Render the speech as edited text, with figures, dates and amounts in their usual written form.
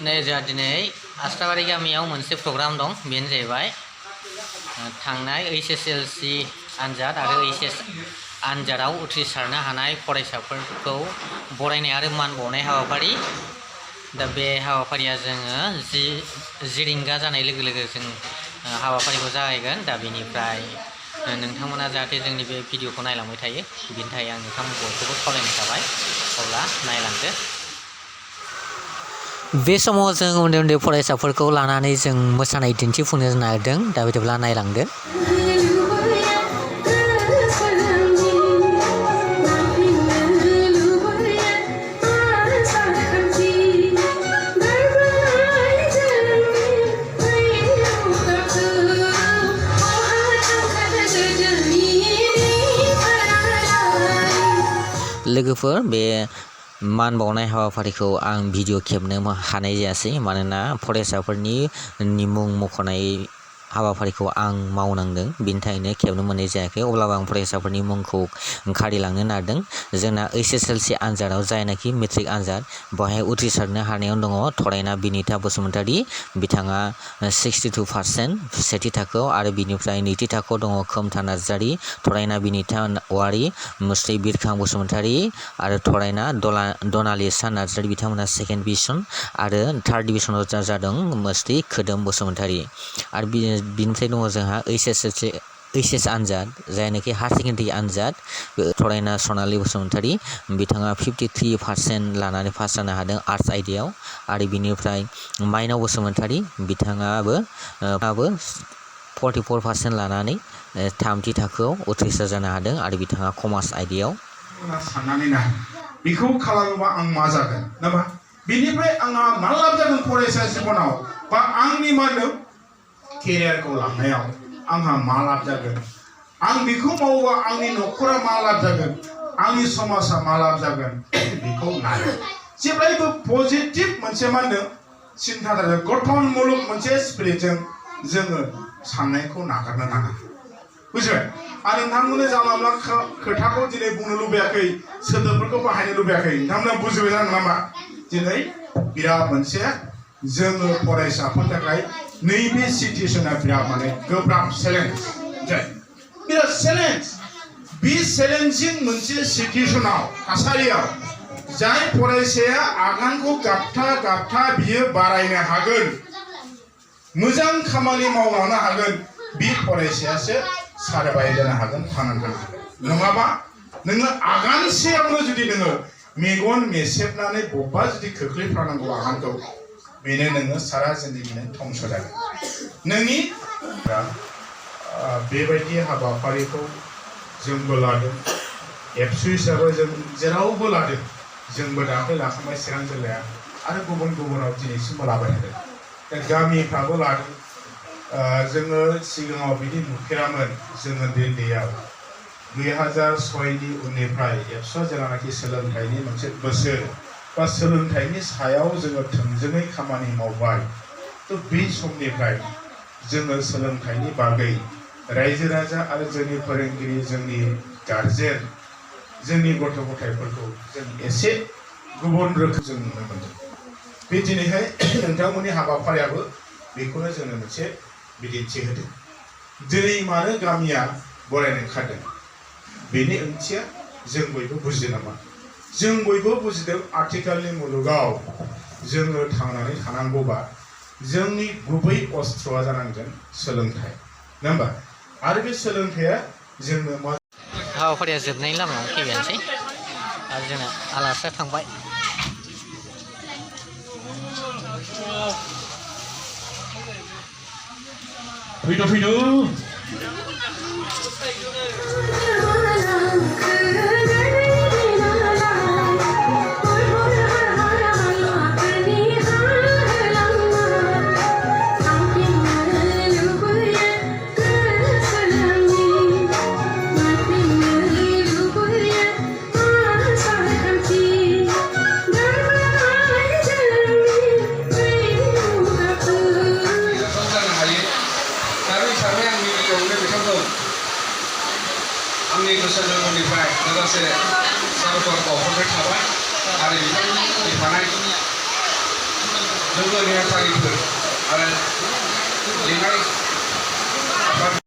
नै जोंहा दिनै आस्राबारि गामियाव मोनसे प्रग्राम दं बेनो जाहैबाय थांनाय HSLC आनजाद आरो HS आनजादाव उथ्रिसारनो हानाय फरायसाफोरखौ बरायनाय आरो मान बावनाय हाबाफारि दा बे हाबाफारिया जोङो 10 रिंगा जानाय लोगो लोगो जों हाबाफारिखौ जागायगोन दा बेनिफ्राय नोंथांमोना जाहाथे जोंनि बे भिडिअखौ नायलांबाय थायो बिनि थाखाय आं नोंथांमोनखौ बयखौबो खावलायनाय थाबाय अब्ला नायलांदो बे समाव जों उन्दै उन्दै फरायसाफोरखौ लानानै जों मोसानाय दिन्थिफुंनो नागिरदों दा बिदिब्ला नायलांदो लोगोफोर बे मान बावनाय हाबाफारिखौ आं भिडिअ खेबनो हानाय जायासै मानोना फरायसाफोरनि मुं मख'नाय हाबाफारिखौ आं मावनांदों बिनि थाखायनो खेबनो मोननाय जायाखै अब्लाबो आं फरायसाफोरनि मुंखौ खारिलांनो नागिरदों जोंना HSLC आनजादाव जायनाखि मेट्रिक आनजाद बेवहाय उथ्रिसारनो हानायाव दङ थरायना बिनिता बसुमतारी बिथाङा 62% सेथि थाखोआव आरो बिनिफ्राय नैथि थाखोआव दङ खोमथा नार्जारी थरायना बिनिता औवारी मुस्रि बिरखां बसुमतारी आरो थरायना दनालिसा नार्जारी बिथांमोना सेकेन्ड डिभिजन आरो थार्ड डिभिजनाव जादों मुस्रि खोदोम बसुमतारी आरो बिनिफ्राय दङ जोंहा HS आनजाद जायनाखि हायार सेकेन्डारि आनजाद थरायना सनालि बसुमतारी बिथाङा 53% लानानै पास जानो हादों आर्ट्स आयदायाव आरो बिनिफ्राय माइनाव बसुमतारी बिथाङाबो 44% लानानै थामथि थाखोआव उथ्रिसार जानो हादों आरो बिथाङा कमार्स आयदायाव साननानै नाय बेखौ खालामोबा आं मा जागोन नामा बेनिफ्राय आंहा मा लाब जागोन फरायसा जिबनाव बा आंनि मा होनो केरियारखौ लांनायाव आंहा मा लाब जागोन आं बेखौ मावोबा आंनि न'खरा मा लाब जागोन आंनि समाजा मा लाब जागोन बेखौ नाय जेब्लायबो पजिटिभ मोनसे मा होनो सिन्ताधारा गठन मुलुग मोनसे स्पिरिटजों जोङो साननायखौ नागारनो नाङा बुजिबाय आरो नोंथांमोननो जानला मोनला खोथाखौ दिनै बुंनो लुबैयाखै सोदोबफोरखौ बाहायनो लुबैयाखै नोंथांमोना बुजिबाय जागोन नामा दिनै बिराद मोनसे जोङो फरायसाफोरनि थाखाय नैबे सिचुएसना बिराद माने गोब्राब चेलेन्ज बिराद चेलेन्ज बे चेलेन्जिं मोनसे सिचुएसनाव थासारियाव जाय फरायसाया आगानखौ गाबथा बियो बारायनो हागोन मोजां खामानि मावलांनो हागोन बे फरायसायासो सारभाइभ जानो हागोन थांनानै थानो हागोन नङाबा नोङो आगानसेयावनो जुदि नोङो मेगन मेसेबनानै बबेबा जुदि खोख्लैफ्लानांगौ आगानखौ बेनो नोङो सारा जिन्दगि धंस जागोन नोंनि बेबायदि हाबाफारिखौ जोंबो लादों एबसु हिसाबै जों जेरावबो लादों जोंबो दाख्लै लाखांबाय चिरां जिल्लाया आरो गुबुनाव दिनैसिमबो लाबाय थादों गामिफ्राबो लादों जोङो सिगाङाव बिदि नुफेरामोन जोङो उन्दैयाव 2006नि उननिफ्राय एबसु जेलानाखि सोलोंथाइनि मोनसे बोसोर बा सोलोंथाइनि सायाव जोङो थोंजोङै खामानि मावबाय थ' बे समनिफ्राय जोङो सोलोंथाइनि बागै रायजो राजा आरो जोंनि फोरोंगिरि जोंनि गारजेन जोंनि गथ' गथायफोरखौ जों एसे गुबुन रोखोम जों नुनो मोनदों बे दिनैहाय नोंथांमोननि हाबाफारियाबो बेखौनो जोङो मोनसे बिदिन्थि होदों दिनै मानो गामिया बरायनो ओंखारदों बेनि ओंथिया जों बयबो बुजिदों नामा जों बयबो बुजिदों आथिखालनि मुलुगाव जोङो थांनानै थानांगौबा जोंनि गुबै अस्त्रआ जानांगोन सोलोंथाइ नङा होमबा आरो बे सोलोंथाइया जोंनो मा हाबाफारिया जोबनायनि लामायाव फैबायानोसै आरो जोंना आलासिया थांबाय फैदो आंनि गोसो गोरबोनिफ्राय लोगोसे साबायखर बावहरनाय थाबाय आरो बिथांनि फैफानाय लोगो नेहाथारिफोर आरो